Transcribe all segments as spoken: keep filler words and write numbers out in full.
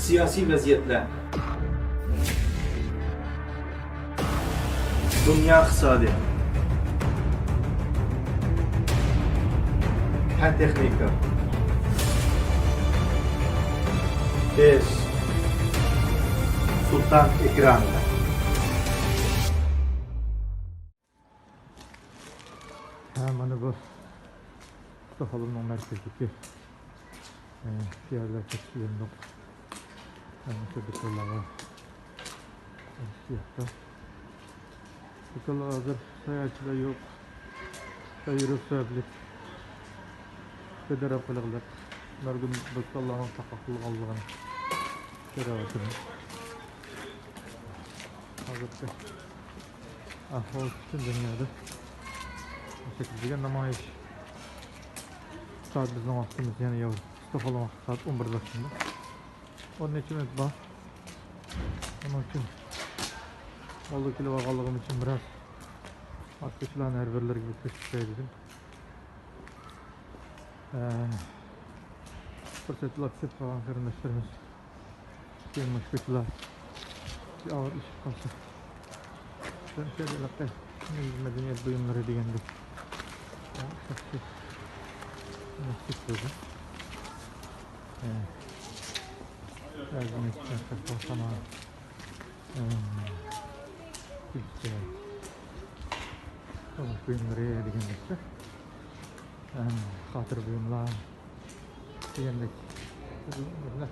سىياسىي ۋەزىيەتلەر. دۇنيا ئىقتىسادى. پەن تېخنىكا. بىز سۇلتان ئېكرانىدا. ھە، مانا بۇ ستوكھولمنىڭ مەركىزىدىكى، ئە، پىيادىلەر كەچكە يېرىلىق. ھەممىسى دۇكانلارغا، ئە، سىياھتا. دۇكانلار ھازىر ساياھەتچىلەر يوق. سەۋەبلىك بىر تەرەپ قىلىقلىق نۇرغۇن دۇكانلارنىڭ تاقاقلىغانلىقىنى كۆرۈۋاتىمىز. ھازىرقى ئەھۋال پۈتۈن دۇنيادا. شەكىلدىكى نامايىش. سائەت بىزنىڭ ۋاقتىمىز يەنە ياۋ-، ستوكھولم ۋاقتى سائەت ئون بىردە باشلىنىدۇ. ئون نەچچە مىنۇت بار. ئۇنىڭ ئۈچۈن ئالدىغا كېلىۋالغانلىقىم ئۈچۈن بىراز ماسكىچىلارنى ھەر بىرلىرىگە بىر كۆرسىتىپ قوياي دېدىم. ئە، پۇرسەت بولۇپ چۈشۈپ قالغان قېرىنداشلىرىمىز كېيىن مۇشۇ كوچىلار ئاۋارلىشىپ قالسا، شۇنچە ھېلىقى مىللىي مەدەنىيەت بۇيۇملىرى دېگەندەك. بەزى مەسچىتلەر، كارخانا، ئىلچى، تۇرمۇش بۇيۇملىرى دېگەندەك، خاتىرە بۇيۇملار دېگەندەك. بىزنىڭ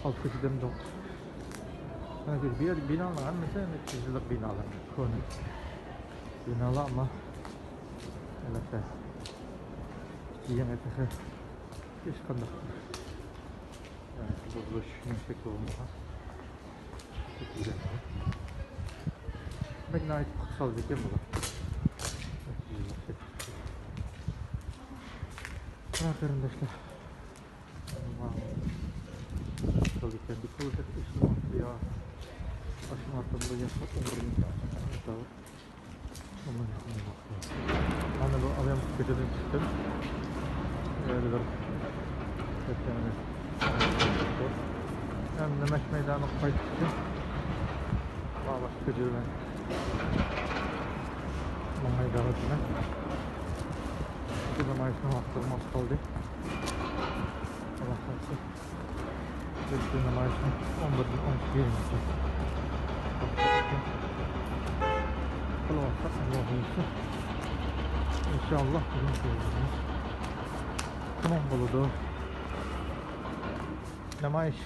ئالدى كۆچىدە مۇنداق. مانا بۇ يەردىكى بىنالار ھەممىسى نەچچە يۈز يىللىق بىنالار، كونا بىنالار، ئەمما ئەلۋەتتە يېڭى تېخى ھېچقانداق، ئە، بۇزۇلۇش يۈكسەك بولمىغان. دېمەك، ناھايىتى پۇختا سالىدىكەن بۇلار. ھە، قېرىنداشلار. سالىدىكەن. ئاشۇ مارتىمدا ياشاپ، ئون بىر مىنۇت. مانا بۇ ئايام كوچىدىن چىقتىم. يەنە بىر ئەمدى نەمەش مەيدانىغا قايتىپ كېتىپ، مانا باشقا كوچا بىلەن ماڭاي دەۋاتىمەن. بۇ نامايىشنىڭ ۋاقتىغىمۇ ئاز قالدى. ئاللا خالىسا. بىز نامايىشنى ئون بىردىن ئون ئىككىگە يېرىمگىچە قىلىۋاتساق، ئاللا بۇيرۇسا، ئىنشاللا بۈگۈن كۆرۈشىمىز تامام بولىدۇ. نامايىش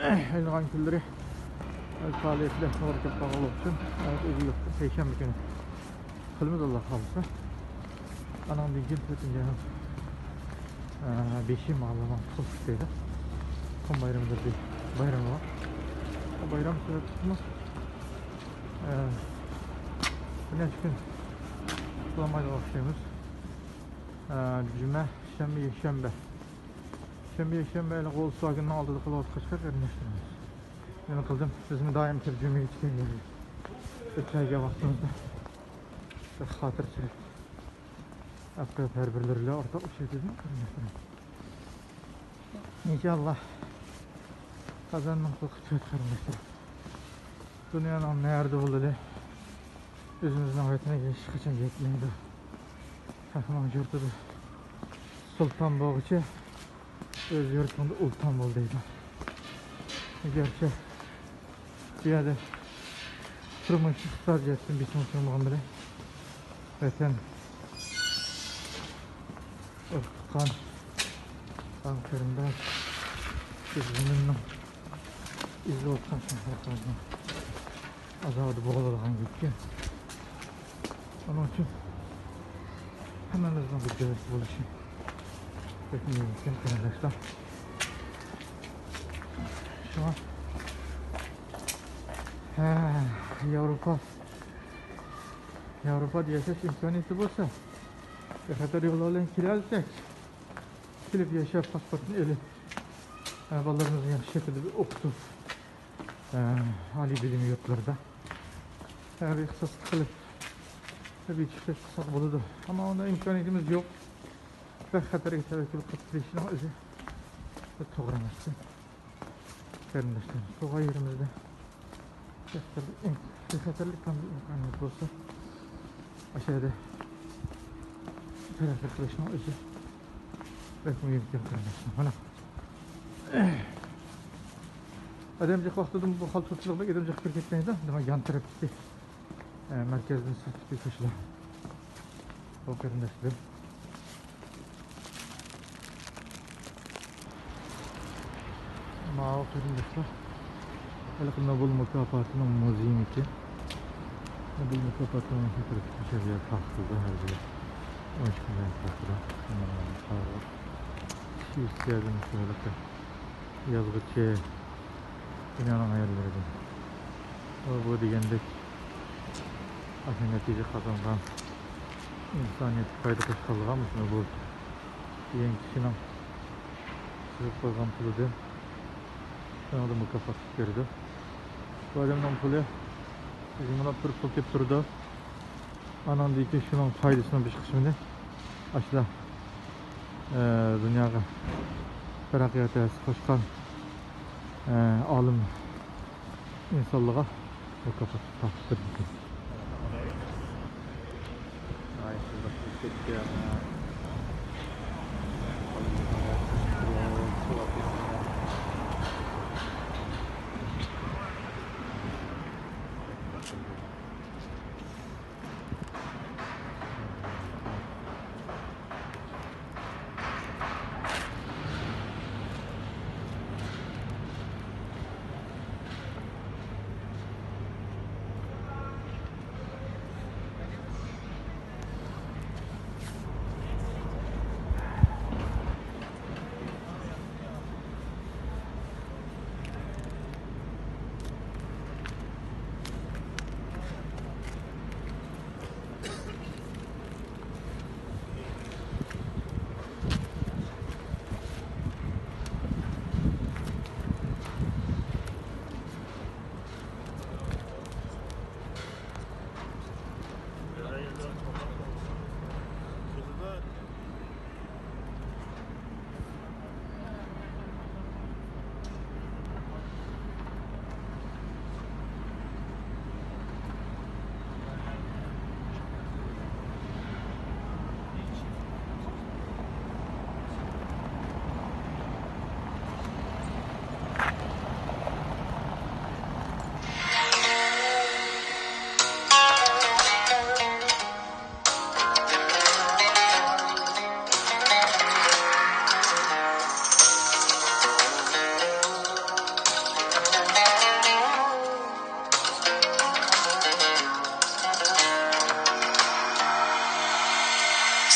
ئايلىغان كۈنلىرى پائالىيەتلەر توغرا كەپ قالغانلىقى ئۈچۈن، ئۆزىمىز پەيشەنبە كۈنى قىلىمىز، ئاللا خالىسا. ئاناندىن كېيىن تۆتىنچى ئاينىڭ، ئە، بېشى ماڭا قۇل دەيدۇ. قۇم بايرىمى دەپ بىر بايرىمى بار. بۇ بايرام سەۋەبلىكمۇ، ئە، بىر نەچچە كۈن قىلالمايدىغان ئوخشايمىز. ئە، جۈمە، شەنبە، يەكشەنبە. شەنبە، يەكشەنبە ھېلىقى ۋولكسۋاگېننىڭ ئالدىدا قىلىۋاتقاچقا قېرىنداشلىرىمىز. نېمە قىلدىم؟ بىزمۇ دائىم كېلىپ جۈمىگە كەلگەن. ئۆتكەن ۋاقتىمىزدا بىر خاتىرىچىلىك ئەپ قويۇپ، ھەر بىرلىرى بىلەن ئورتاقلىشىۋېتىدۇ قېرىنداشلىرىم. ئىنشاللا قازاننىڭ قىلىقى تۆت قېرىنداشلىرىم. دۇنيانىڭ نەرىدە بولىلى، ئۆزىمىزنىڭ ۋەتىنىگە ھېچقاچان يەتمەيدۇ. خەقنىڭ يۇرتىدا سۇلتان بولغۇچە، ئۆز يۇرتۇڭدا ئۇلتان بول دەيدۇ. ئەگەرچە بۇ يەردە تۇرمۇش ئىقتىسادىي جەھەتتىن بېسىم ئۇچرىمىغان بىلەن، ۋەتەن، ئۇرۇق تۇغقان، قان قېرىنداش، بىز زېمىننىڭ ئىزى بولۇپ قالسۇن، خەلقىمىزنىڭ ئازابىدا بوغۇلىدىغان گەپكەن. ئۇنىڭ ئۈچۈن ھەممىمىزنىڭ بىر جۈرئەتلىك بولۇشى بەك مۇھىم ئىكەن، قېرىنداشلار. شۇڭا، ھە، ياۋروپا، ياۋروپادا ياشاش ئىمكانىيىتى بولسا، بىخەتەر يوللار بىلەن كېلەلىسەك، كېلىپ ياشاپ، پاسپورتنى ئېلىپ، ھە، بالىلىرىمىزنى ياخشى شەكىلدە ئوقۇتۇپ، ئە، ئالىي بىلىم يۇرتلىرىدا، ئە، بىر ئىختىساسلىق قىلىپ، بىر يېتىشتەك قىلساق بولىدۇ. ئەمما ئۇنداق ئىمكانىيىتىمىز يوق. بەك خەتەرگە تەۋەككۈل قىلىپ كېلىشنىڭ ئۆزى بىر توغرا ئەمەس. قېرىنداشلار، تۇغان يېرىمىزدە بىخەتەرلىك، بىخەتەرلىك ئىمكانىيىتى بولسا، ئاشۇ يەردە تەرەققىي قىلىشنىڭ ئۆزى بەك مۇھىم ئىكەن، قېرىنداشلار. مانا، ئادەم جىق ۋاقتىدا بۇ خىل تۇرۇقچىلىق بەك ئادەم جىق كىرىپ كەتمەيدۇ. دېمەك، يان تەرەپتىكى، ئە، مەركەزدىن سىرتتىكى كوچىلار. بۇ قېرىنداشلىرىم. ماۋۇ قېرىنداشلار، ھېلىقى نوبېل مۇكاپاتىنىڭ مۇزېيىمىكەن. نوبېل مۇكاپاتىنىڭ شۇ تەرىپى شەھەر تارقىتىلدى ھەر يىلى. ئون ئىككى مىليون تارقىتىلدى. شىۋېتسىيەدىن شۇ ھېلىقى يازغۇچى دۇنيانىڭ ھەر يېرىدىن. ۋە بۇ دېگەندەك ئاشۇ نەتىجە قازانغان، ئىنسانىيەتكە پايدا قوشقانلىغان مۇشۇ نوبېل دېگەن كىشىنىڭ سىزىپ قويغان پۇلىدىن شۇنىڭدا مۇكاپات بېرىدۇ. بۇ ئادەمنىڭ پۇلى بىزگە مۇنداق بىر پۇل كېلىپ تۇرىدۇ. ئانىڭدىن كېيىن شۇنىڭ پايدىسىنىڭ بىر قىسمىنى ئاشۇلار، ئە، دۇنياغا تەرەققىيات ھەسسە قوشقان، ئە، ئالىم ئىنسانلارغا مۇكاپات تاپشۇرىدىكەن.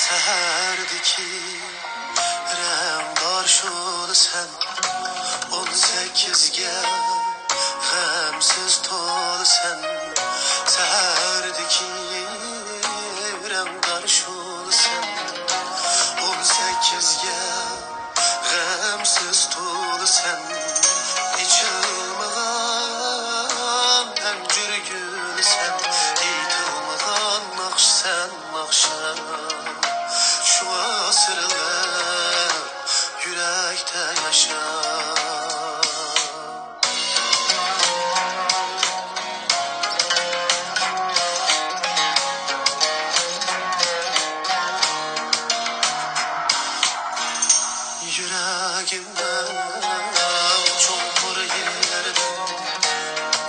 سەھەردىكى رەڭدار شولىسەن، ئون سەككىزگە غەمسىز تولىسەن، سەھەردىكى رەڭدار شولىسەن، ئون سەككىزگە غەمسىز تولىسەن، ئېچىلمىغان ئەنجۈر گۈلىسەن، ئېيتىلمىغان ناخشىسەن ناخشا، شۇڭا سىرلىق يۈرەكتە ياشا. يۈرەگىمنىڭ چوڭقۇر يېرىدىن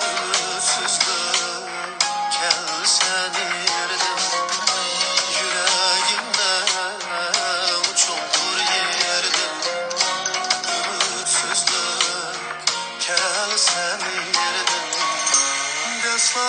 ئۈمىدسىزلىك كەلسە نېرىدىن، يۈرەگىمنىڭ چوڭقۇر يېرىدىن ئۈمىدسىزلىك كەلسە نېرىدىن، دەسلا